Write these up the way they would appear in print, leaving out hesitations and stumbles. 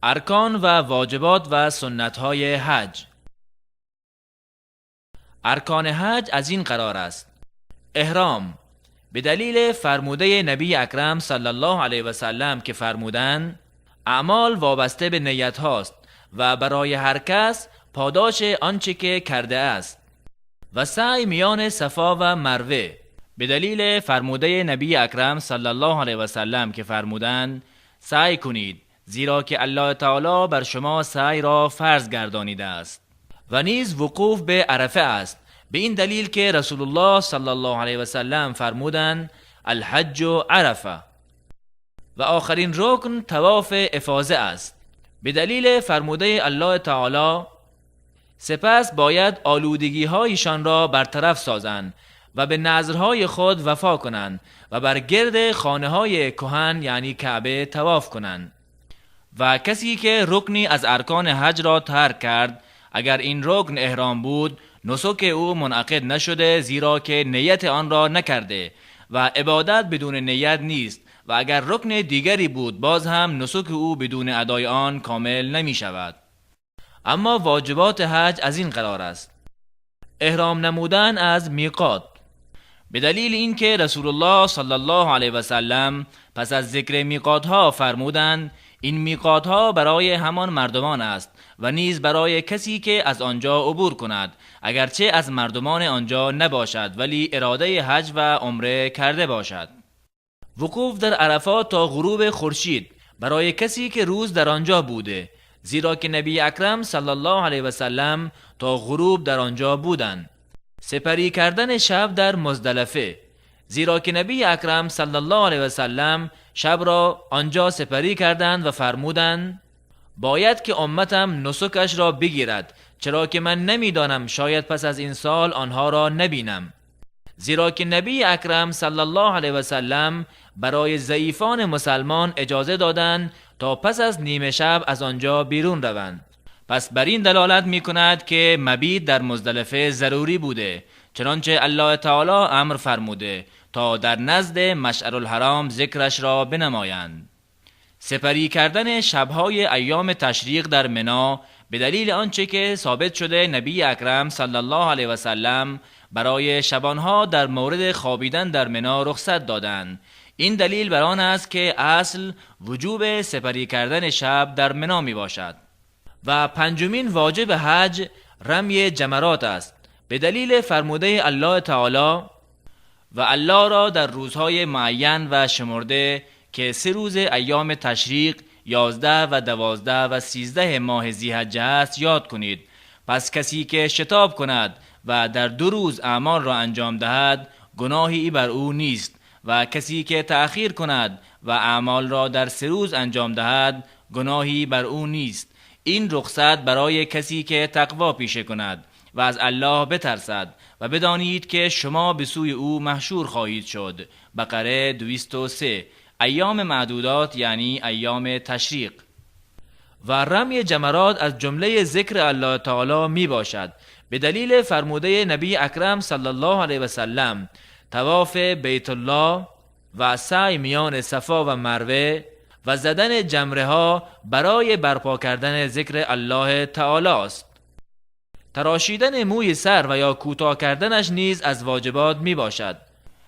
ارکان و واجبات و سنت‌های حج. ارکان حج از این قرار است: احرام، به دلیل فرموده نبی اکرم صلی الله علیه و سلم که فرمودند اعمال وابسته به نیت هاست و برای هر کس پاداش آنچه که کرده است. و سعی میان صفا و مروه، به دلیل فرموده نبی اکرم صلی الله علیه و سلم که فرمودند سعی کنید زیرا که الله تعالی بر شما سعی را فرض گردانیده است. و نیز وقوف به عرفه است، به این دلیل که رسول الله صلی الله علیه و سلم فرمودند الحج عرفه. و آخرین رکن طواف افاضه است، به دلیل فرموده الله تعالی سپس باید آلودگی هایشان را برطرف سازند و به نذرهای خود وفا کنند و بر گرد خانه های کهن یعنی کعبه طواف کنند. و کسی که رکنی از ارکان حج را ترک کرد، اگر این رکن احرام بود نسک او منعقد نشده، زیرا که نیت آن را نکرده و عبادت بدون نیت نیست، و اگر رکن دیگری بود باز هم نسک او بدون ادای آن کامل نمی شود. اما واجبات حج از این قرار است: احرام نمودن از میقات، به دلیل اینکه رسول الله صلی الله علیه و سلم پس از ذکر میقات ها فرمودند این میقات ها برای همان مردمان است و نیز برای کسی که از آنجا عبور کند، اگرچه از مردمان آنجا نباشد ولی اراده حج و عمره کرده باشد. وقوف در عرفات تا غروب خورشید برای کسی که روز در آنجا بوده، زیرا که نبی اکرم صلی الله علیه و سلم تا غروب در آنجا بودند. سپری کردن شب در مزدلفه، زیرا که نبی اکرم صلی الله علیه و سلم شب را آنجا سپری کردند و فرمودند باید که امتم نسکش را بگیرد، چرا که من نمیدانم شاید پس از این سال آنها را نبینم. زیرا که نبی اکرم صلی الله علیه و سلم برای ضعیفان مسلمان اجازه دادند تا پس از نیمه شب از آنجا بیرون روند. پس بر این دلالت می کند که مبیت در مزدلفه ضروری بوده، چنانچه الله تعالی امر فرموده تا در نزد مشعر الحرام ذکرش را بنمایند. سپری کردن شبهای ایام تشریق در منا، به دلیل آنچه که ثابت شده نبی اکرم صلی الله علیه و سلم برای شبانها در مورد خوابیدن در منا رخصت دادند. این دلیل بر آن است که اصل وجوب سپری کردن شب در منا می باشد. و پنجمین واجب حج رمی جمرات است، به دلیل فرموده الله تعالی و الله را در روزهای معین و شمرده که 3 روز ایام تشریق 11 و 12 و 13 ماه ذی‌حجه است یاد کنید. پس کسی که شتاب کند و در 2 روز اعمال را انجام دهد گناهی بر او نیست، و کسی که تأخیر کند و اعمال را در 3 روز انجام دهد گناهی بر او نیست. این رخصت برای کسی که تقوا پیشه کند و از الله بترسد و بدانید که شما به سوی او محشور خواهید شد. بقره 203. ایام معدودات یعنی ایام تشریق. و رمی جمرات از جمله ذکر الله تعالی می باشد، به دلیل فرموده نبی اکرم صلی الله علیه و سلم طواف بیت الله و سعی میان صفا و مروه و زدن جمره ها برای برپا کردن ذکر الله تعالی است. تراشیدن موی سر و یا کوتاه کردنش نیز از واجبات می باشد،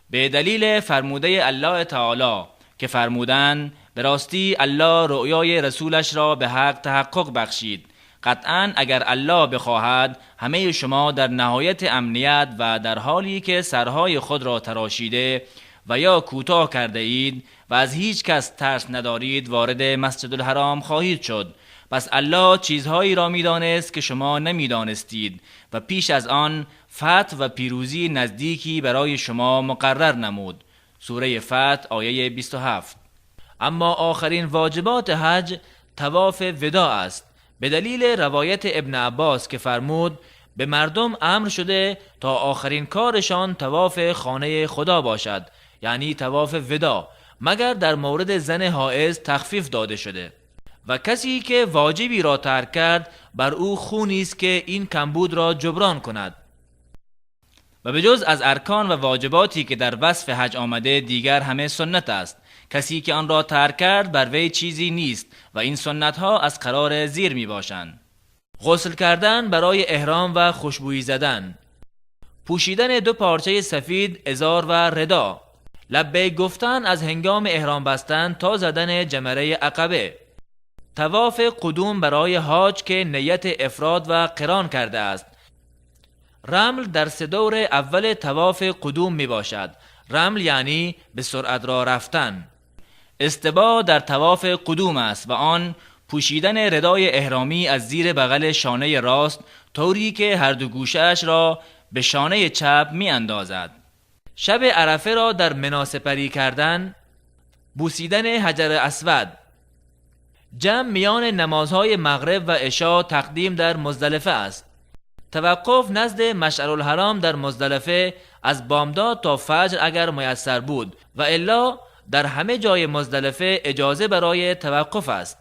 به دلیل فرموده الله تعالی که فرمودند به راستی الله رؤیای رسولش را به حق تحقق بخشید، قطعا اگر الله بخواهد همه شما در نهایت امنیت و در حالی که سرهای خود را تراشیده و یا کوتاه کرده اید و از هیچ کس ترس ندارید وارد مسجد الحرام خواهید شد. پس الله چیزهایی را می‌دانست که شما نمی‌دانستید و پیش از آن فتح و پیروزی نزدیکی برای شما مقرر نمود. سوره فتح آیه 27. اما آخرین واجبات حج طواف وداع است، به دلیل روایت ابن عباس که فرمود به مردم امر شده تا آخرین کارشان طواف خانه خدا باشد، یعنی طواف وداع، مگر در مورد زن حائض تخفیف داده شده. و کسی که واجبی را ترک کرد بر او خونی است که این کمبود را جبران کند. و به جز از ارکان و واجباتی که در وصف حج آمده، دیگر همه سنت است. کسی که آن را ترک کرد، بر وی چیزی نیست و این سنت ها از قرار زیر می باشند: غسل کردن برای احرام و خوشبویی زدن، پوشیدن دو پارچه سفید، ازار و ردا، لبیک گفتن از هنگام احرام بستن تا زدن جمره عقبه، طواف قدوم برای حاج که نیت افراد و قران کرده است. رمل در سه دور اول طواف قدوم می باشد. رمل یعنی به سرعت راه رفتن. اضطباع در طواف قدوم است و آن پوشیدن ردای احرامی از زیر بغل شانه راست، طوری که هر دو گوشه‌اش را به شانه چپ می اندازد. شب عرفه را در منا سپری کردن، بوسیدن حجر اسود، جمع میان نمازهای مغرب و عشا تقدیم در مزدلفه است. توقف نزد مشعر الحرام در مزدلفه از بامداد تا فجر اگر میسر بود و الا در همه جای مزدلفه اجازه برای توقف است.